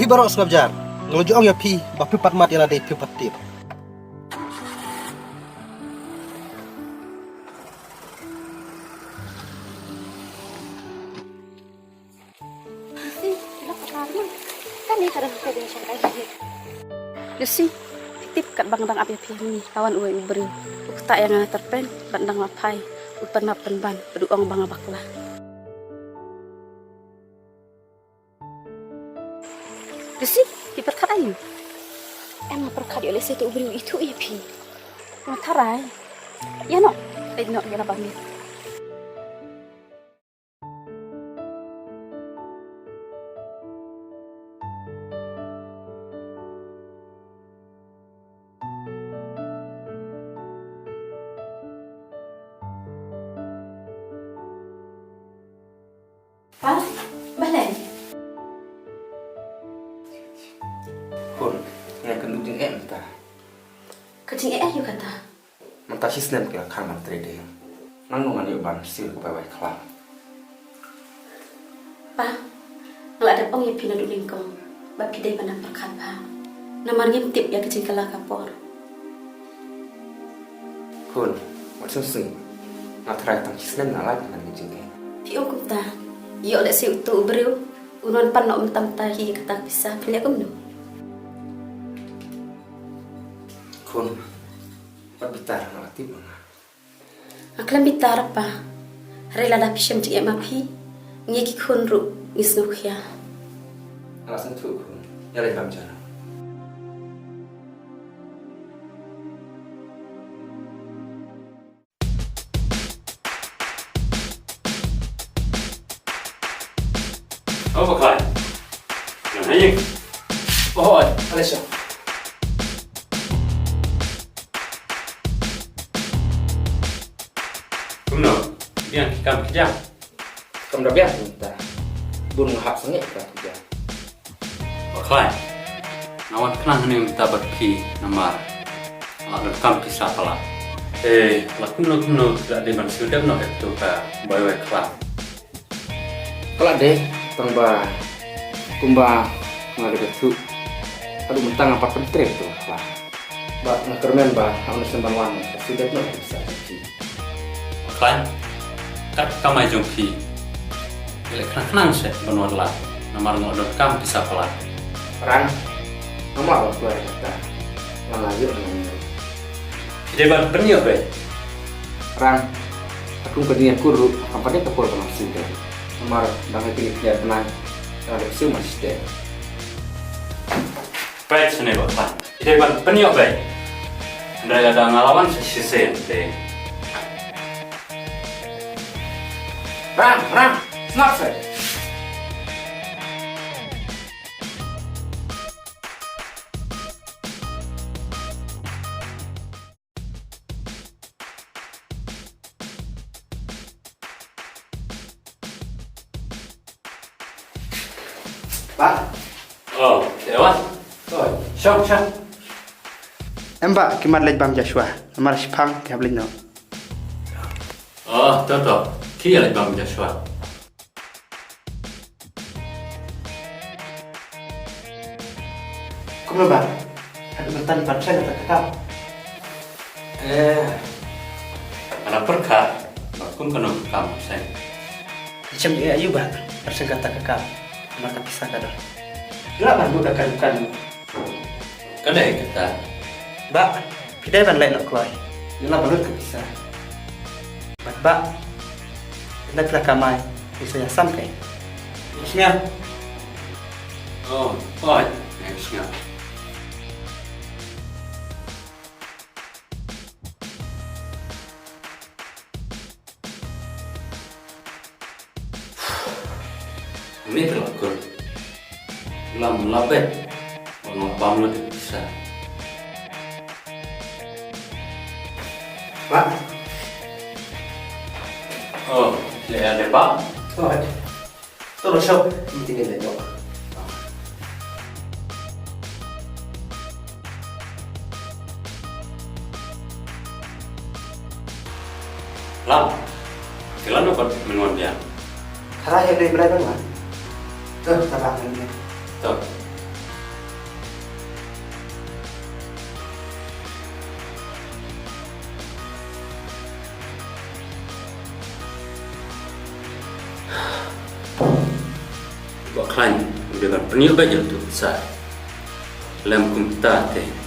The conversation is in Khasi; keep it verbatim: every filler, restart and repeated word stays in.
Baroh sngap jar, nga la ju ong ïa phi ba phi pat mad ïa lade phi pat tip. Lucy, phi lok ka ri ma. Kane ka dang ka ding sha kai. Lucy, phi tip katba nga dang ap ïa phi hangne, la wan uwei u briew. U ktah ïa nga tyrpeng bad dang la phai. U pynmap pynban bad u ong ba nga bakla. Lucy, phi pyrkhat aïu? Em, nga pyrkhat ïoh lehse uto u briew u ithuh ïa phi. Nga tharai. Ïa noh, leit noh ïa la bang ïa. Pa, balei? Khun, nga kynduh jingeh mynta. Ka jingeh aïu kata? Mynta shi snem ki la khang ban trei dieng. Nangno ngan ïoh ban siew ïa ka bai wai khlam. Pa, nga la dep ong ïa phi naduh nyngkong ba phi dei ban nang pyrkhat bha. Namar ngim tip ïa ka jingkylla ka por. Khun, wat sngewsih. Nga tharai tang shi snem nga lah ban lait na ka jingeh. Phi ong kumta, ïoh lehse uto u briew un wan pan noh mynta mynta hi ïa kata ka pisa, phin leh kumno? Khun, wat bitar, nga la tip ma nga. Nga khlem bitar, pa. Hynrei lada phi shem jingeh ma phi, ngi ki khun ruh ngi sngewkhia. Nga la sngewthuh, khun. Ïa leit bam ja. Oh, Bakhlaiñ. Ngan hynñieng. Oh, oi, ale sha. Kumno? Biang ki kam ki jam? Kam da biang mynta. Bun nga hap sangeh ka kam ki jam. Bakhlaiñ, nga wan khnang hangne mynta bad phi namar nga la donkam pisa palat. Te la kumno kumno la dei ban siew dep noh ïa kato ka bai wai khlam. Ka la dei, tang ba kumba nga la dep ïathuh, haduh mynta ngam pat pyntrei kato ka khlam. Bad nga kyrmen ba ha une u snem ban wan ngan siew dep noh ïa ka pisa jong phi. Khlaiñ, kat ka kamai jong phi, phi leh khnang khnang seh ban wad lad, namar nga donkam pisa palat. Rang, ngam lah ban kloi kata. Nga la ïoh na ngi. Phi dei ban pynïoh beit. Rang, ha kum ka jingïakur ruh, kam pat dei ka por ban wan siew beit. Namar dang ha kine ki ar bnai, nga dep siew ma shisha. Peit shane Bakhlaiñ. Phi dei ban pynïoh beit. Hynrei lada nga la wan sa shisien te. Rang, Rang, sngap seh. Bah. Oh, te wan. Oh, shong, shong. Em bah, ki mat leit bam ja shuwa. Namar shipang ki hap leit noh. Oh, to, to. Ki ïa leit bam ja shuwa. Kumno bah? Haduh mynta phi pat seng kata ka kam? Eh, nga la pyrkhat ba kum kano ka kam seng. Phi shem ïa aïu bah? Pat seng kata ka kam. Namar ka pisa ka don. Nga lah ban buh da ka dukan. Ka dei kata. Bah, phi dei ban leh noh kloi. Nga lah ban lut ka pisa. Bad bah, ynda phi la kamai, phi sa ïasam kein. Sngap. Oh, oi, nga sngap. Ni ka la kur. Lam la bet. Ba nga bam la ka pisa. Bah. Oh, leh ade bah. Oh. To, to shong, mynta ngin leit noh. Lam, te lano pat men wan biang? Tharai hynrei blei ban wan. To, tharai hynrei. To. Khlaiñ, u dei ban pynïoh beit ïa utu u bsar. Lem kumta te.